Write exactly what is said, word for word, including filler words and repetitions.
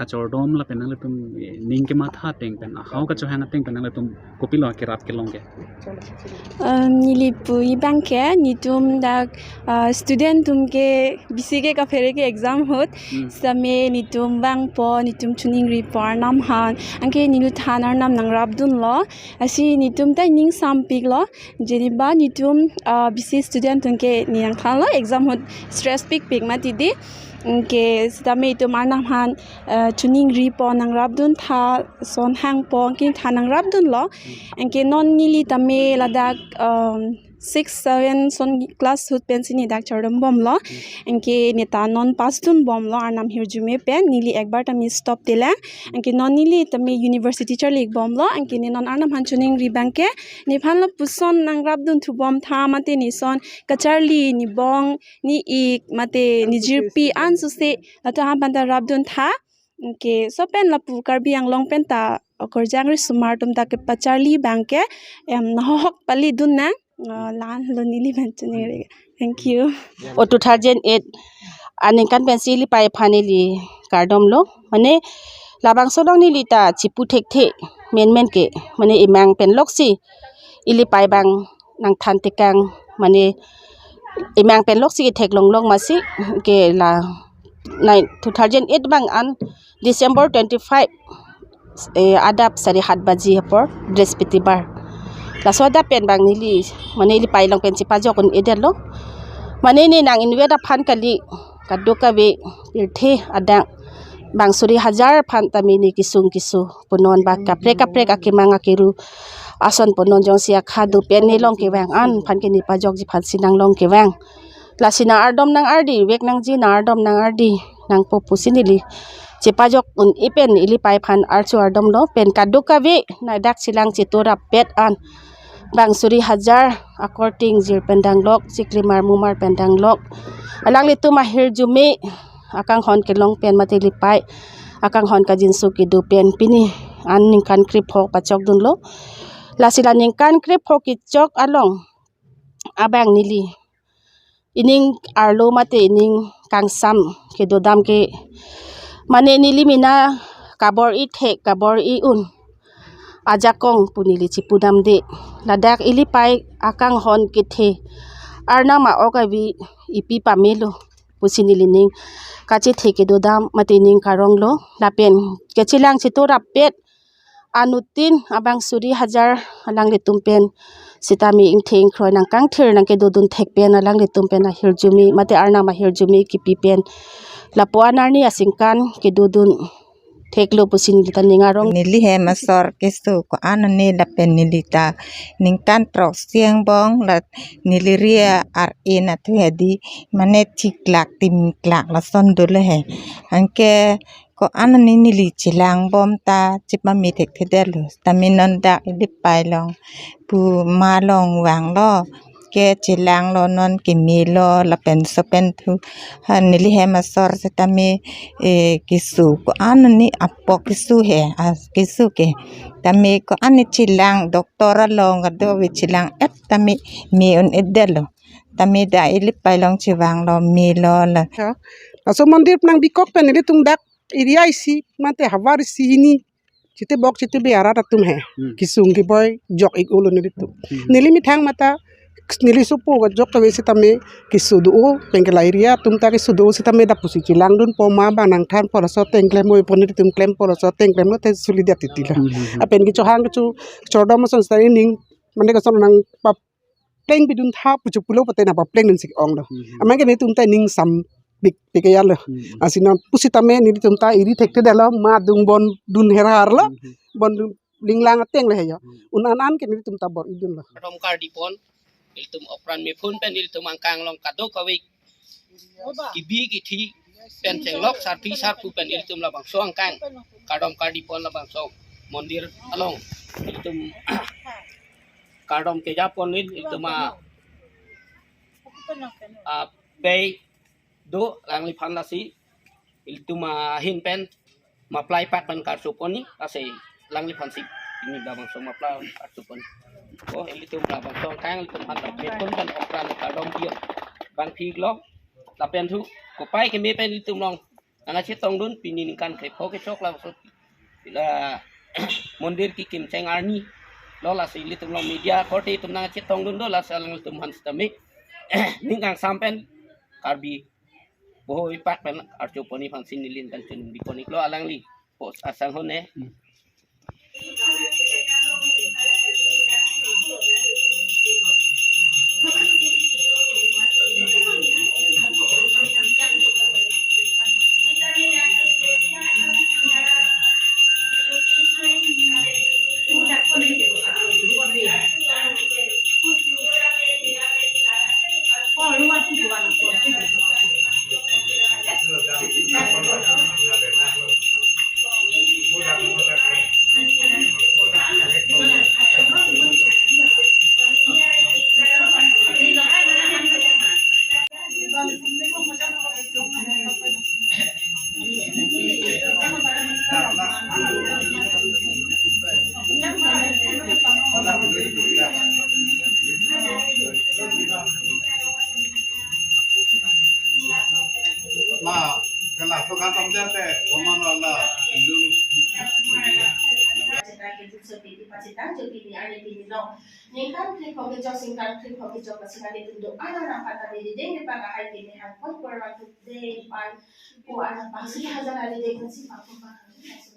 kachordom lapen nanglitum, eh, ning kematha ateng pen, ahavar kachohang ateng pen nanglitum kopilo kerap kelong ke? Um, neli pu abang ke, netum dak, uh, student atum ke bisi ke kaphere ke exam ahut. Hmm. Sitame netum vangpo, netum choningripo Arnam aphan. Anke neliphan Arnam nangrapdunlo. Lasi netum ta ning sampiklo. Jeniba netum, uh, bisi student atum ke ne nangthanlo exam ahut stress pikpik mati dei. Anke sitame netum Arnam aphan, uh, choningripo, nangrapdun tha, son hangpo, anke tha nangrapdunlo. Anke non neli tame ladak, um, six, seven son class ahut pensi ne dak chordom bomlo. Anke ne ta non pass dunbomlo Arnam ahirjume pen, neli ekbar tame stop telang. Anke non neli tame university charli bomlo. Anke ne non Arnam aphan choningri abang ke, nephan lapuson nangrapdun thubom tha mate neson kacharli, nebong, ne-ik mate nejirpi ansose, latum aphan ta rapdun tha. Anke laso pen lapu Karbi Anglong pen ta okorjang risomar atum ta kepacharli abang ke, em, nahok pali dun nang, uh, la-an lo neli aphan choningri. Thank you. O two thousand eight aningkan pensi ili pei aphan ili kardomlo. Mane labangso along neli ta chipu thekthe menmen ke. Mane imang pen loksi ili pei abang nangthan tekang. Mane imang pen loksi kethek longlong masi ke la nine, two thousand eight abang an December twenty-five, eh, adap sare hat baji apor, Brihaspatibar. Laso adap pen abang neli, mane ili pei along pen chepajok un-edetlo. Mane ne nang-invite aphan kali, kadokave pirthe adang bang suri hajar aphan tame ne kesung keso punon ba kaprek kaprek akemang akeru ason punon jongsi akha do pen ne long kevang an aphan ke ne pajokji aphansi nang long kevang. Lasi nang ardom nang ardi, vek nangji nang ardom nang ardi nangpo pusi neli chepajok un-e pen ili pei aphan archo ardomlo pen kadokave nang dak chelang cheto rappet an bang suri hajar akorte ingjir pen danglok, chiklimar mumar pen danglok, alanglitum ahirjume akanghon kelong pen mate ili pei akanghon kajinso kedo pen pini an ningkan krepho pachokdunlo. Lasi la ningkan krepho kechok along abang neli ining arlo mate ining kangsam kedodam ke, mane neli mena kabor-i thek, kabor-i un ajakong pu neli chepudamde. Ladak ili pei akanghon kethe, Arnam a-ok avi ipi pamelo pusi neli ning kachethe kedodam mate ning karonglo. Lapen kachelang cheto rappet anuttin abang suri hajar alanglitum pen sitame ingtheng kroi nangkangthir nangkedodun thek pen alanglitum pen ahirjume mate Arnam ahirjume kipi pen lapu-an arni aningkan kedodun theklo pusi neli ta ning arong. Neli hem asor keso ko-an ne lapen neli ta ningkan throk si angbong la neli ri ar-e na thu hedi mane chiklak timklak lason dolo he. Anke ko-an ne neli chelangbom ta chepame thekthedetlo. Tame non dak ili pei along pu ma along vanglo. Ke chelanglo non kemelo lapen laso pen thu. Ha, neli hem asor sitame, eh, keso ko-an ne apok keso he, ah, keso ke. Tame ko-an ne chelang doctor along kadokave chelang-et tame me un-edetlo. Tame dak ili pei along chevanglo melo la. Ha? Laso mondir nang bikok pen ilitum dak area isi mate havar isi hini chitebok chitebe arat atum he. Hmm. Kesung keboi jok-ik-olo nelitum. Hmm. Neli methang mate neli sopo kejok kave sitame keso do-o, pen ke la area atum ta keso do-o sitame dak pusi chelangdunpo ma abang nangthanpo laso ateng klem oi pon nelitum klempo laso ateng klemlo te sulidet titilo. Hmm, hmm, hmm. Lapen kechohang kecho chordom ason sitame ning mane koson nangpapleng pidun tha pu chopulo pute nangpapleng dunsi onglo. Hmm. Amat ke netum ta ning sampik pik ya lo. Hmm. Lasi non pusitame netum ta iri thekthedetlo, ma adung bon dun herharlo. Hmm. Bon dun linglang ateng le he yo. Hmm. Un-an an ke netum ta bor-idunlo. Kardom kardipon, ilitum okran mephun pen ilitum angkang along kadokave kebi kethe pen chenglok sarpi sarpo pen ilitum labangso angkang kardom kardipon labangso mondir along ilitum kardom kejapon ilitum a, a, pei do alangliphan lasi ilitum ahin pen maplai pak pen karsopon ni lasi alangliphan si ini labangso maplai karsopon. Oh, ilitum labangso angkang ilitum aphan ta mephun pen okran kardom piyo. Bang phik lo lapen thu kopai keme pen ilitum along nangchetongdun, pini ningkan krepho kechok laso la mondir kekim cheng arni lo, lasi ilitum along media korte itum nangchetongdun do, lasi alanglitum aphan sitame ning kangsam pen Karbi bohoi pak pen archo ponji aphansi neli ningkan chiningri pon-iklo, alangli post asang hone. Ma, kelas tu kan sampai te, roman wala, Hindu. Ningkan krepho kechok, ningkan krepho kechok, lasi nelitum do-an arat aphan ta dei dei dei pagahai pini hangpon kurang tu dei pai ku anak bangsi hajar ari dei kunsi paku paku.